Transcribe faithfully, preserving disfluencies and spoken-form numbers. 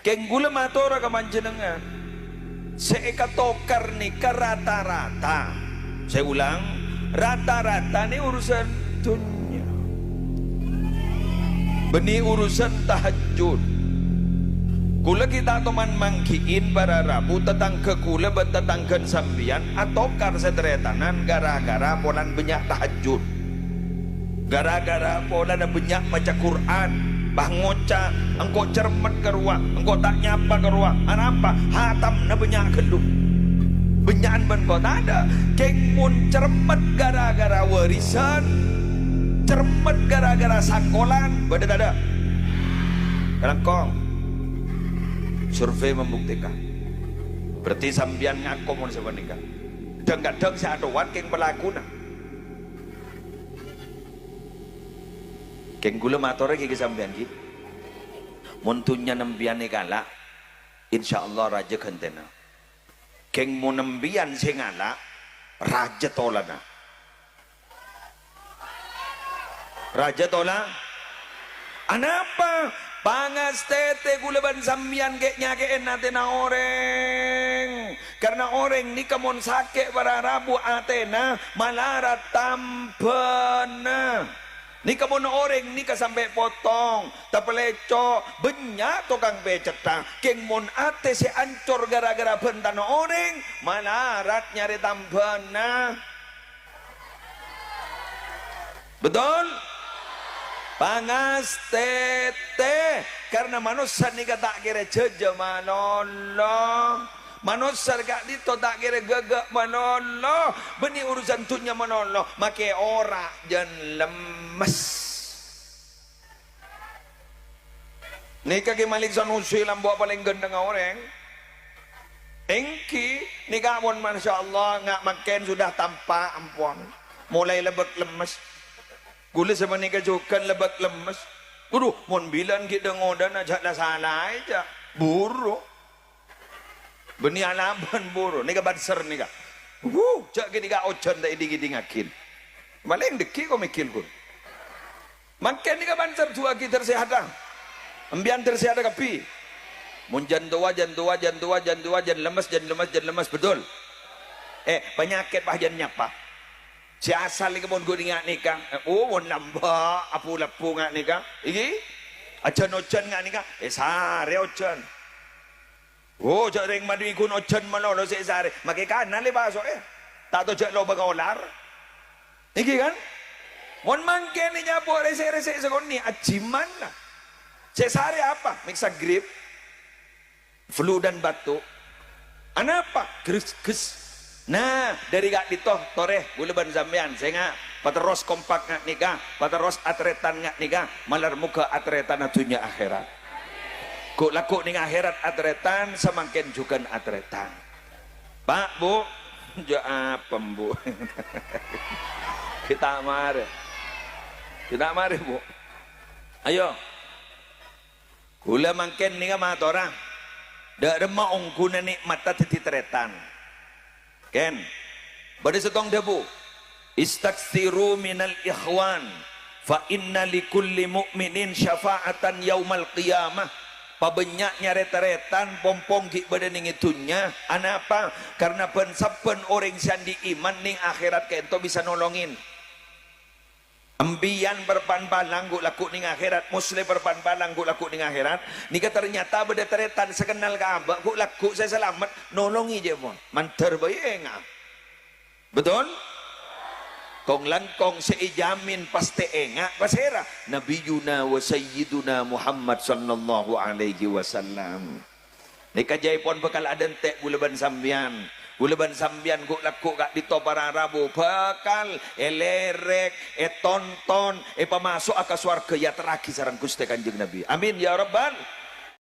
Kèng ghulâ matora ka panjhennengngan, sè èkatokar nèka rata-rata. Sè ulang, rata-rata nè urusan dhunnya. Bânnè urusan tahajjud. Ghulâ ghi' ta' toman mangghi'in para rabu tatangghâ ghulâ bân tatangghâna sampèyan atokar sè tarètanan ghârâ-ghârâ polana bânnya' tahajjud. Ghârâ-ghârâ polana bânnya' maca Qur'an, bâ ngoca', "Engko' cermet ka rowa, engko' ta' nyapa ka rowa." Anapa? Hatamna bânnya' ghâllu. Bânnya'an bân engko' tadâ'. Kèng mon cermet ghârâ-ghârâ warisan, cermet ghârâ-ghârâ sakolan, bâdâ tadâ'? Kalangkong. Survei membuktikan. Berarti sampèyan ngako mon sapanèka. Dhâng-kadhâng sè atowat kèng palakona. Kèng ghulâ matora ghi' ka sampèyan ghi'. Mon dhunnyana empèyan èkala', insyaallah rajâ ghântèna. Kèng mon empèyan sè ngala', rajâ tolana. Rajâ tola-, anapa? Pangastètè ghulâ bân sampèyan ghi' nyakè'è atèna orèng. Karna orèng nèka mon sakè' para rabu atèna malarat tambhâna. Nèka mon orèng nèka sampè' potong, tapalèco', bânnya' tokang pècètta. Kèng mon atè sè ancor ghârâ-ghârâ bhântana orèng, malarat nyarè tambhâna. Betul? Pangastètè, karna manossa nèka ta' kèra jhâjhâ malolo. Manossa ka'dinto ta' kèra ghâghâ malolo, bânnè urusan dhunnya malolo, makè ora' jân lemmes. Nèka Kè Malik Sanusi lambuwâ palèng ghântengnga orèng. Èngghi, nèka pon, masyaallah, nga' mangkèn sudah tampa', ampon. Molaè lèbâk lemmes. Ghulâ sapanèka jhughân lèbâk lemmes. Waduh, mon bilân ghi' dhâng-odhâna jhâ' la salaè, jhâ'. Buru. Bânnè alabân buru. Nèka banser nèka. Wuh, jhâ' ghânèka ojhân ta' èdhing-èdhingngaghi. Malèng dhâggi' ko' mèkkèr, ghun. Mangkèn nèka banser du'aaghi dâr sèhadhâ. Empèyan dâr sèhadhâ kabbhi. Mon jân towa, jân towa, jân towa, jân towa, jân lemmes, jân lemmes, jân lemmes, betul? Eh, panyakèt pas jân nyapa. Sè asal nèka mon ghun nga' nèka. Eh, oh, mon lambâ', abu-labbu nga' nèka. Èngghi? Ajân ojhân nga' nèka. Eh, sarè ojhân. Oh, jhâ' rèng madi'in ghun ojhân malolo sè sarè. Makè kanal è paso'è. Ta' to jhâ' lobâng olar. Èngghi, kan? Mon mangkèn nyapo rèsè'-rèsè' sakonè', ajimman la. Sè sarè apa? Mèksa grip. Flu dan batuk. Anapa? Gres-gres. Nah, dâri ka'dinto, torè, ghulâ bân sampèyan, sènga', paterros kompak nga' nèka, paterros atrètan nga' nèka, malar moghâ atrètanna dhunnya akhèrat. Ghu'-lagghu' nèng akhèrat atrètan, samangkèn jhughân atrètan. Pa', Bu', jhâ' apa, Bu'? Ghi' ta' marè. Ghi' ta' marè, Bu'. Ayo. Ghulâ mangkèn nèka matora, dâ' remma ongghuna nè'matta dhâddhi tarètan. Kèn, bâdâ sèttong dhâbu, "Istaksiru minal ikhwan, fa inna likulli mu'minin syafa'atan yaumal qiyamah." Pabânnya' nyarè tarètan, pompong ghi' bâdâ nèng è dhunnya. Anapa? Karna bân-sabbhân orèng sè andi' iman nèng akhèrat ka'dinto bisa nolongin. Empèyan parpan palang ghu'-lagghu' nèng akhèrat, Musleh parpan palang ghu'-lagghu' nèng akhèrat, nèka tarnyata bâdâ tarètan sè kennal ka abâ', ghu'-lagghu' sè salamet, nolongè jhâ' mon. Mandhâr bhâi ènga'. Betul? Kong-langkong sè èjamin pastè ènga', pasèra? Nabiyuna wa Sayyiduna Muhammad sallallahu alaihi wasallam. Nèka jhâ' èpon bhâkal adhânte' ghulâ bân sampèyan. Ghulâ bân sampèyan ghu'-lagghu' ka'dinto para rabu bhâkal èlèrèk, ètonton, èpamaso'a ka sowarghâ, èyaterraghi sareng Ghustè Kanjeng Nabi. Amin, ya Rabbal.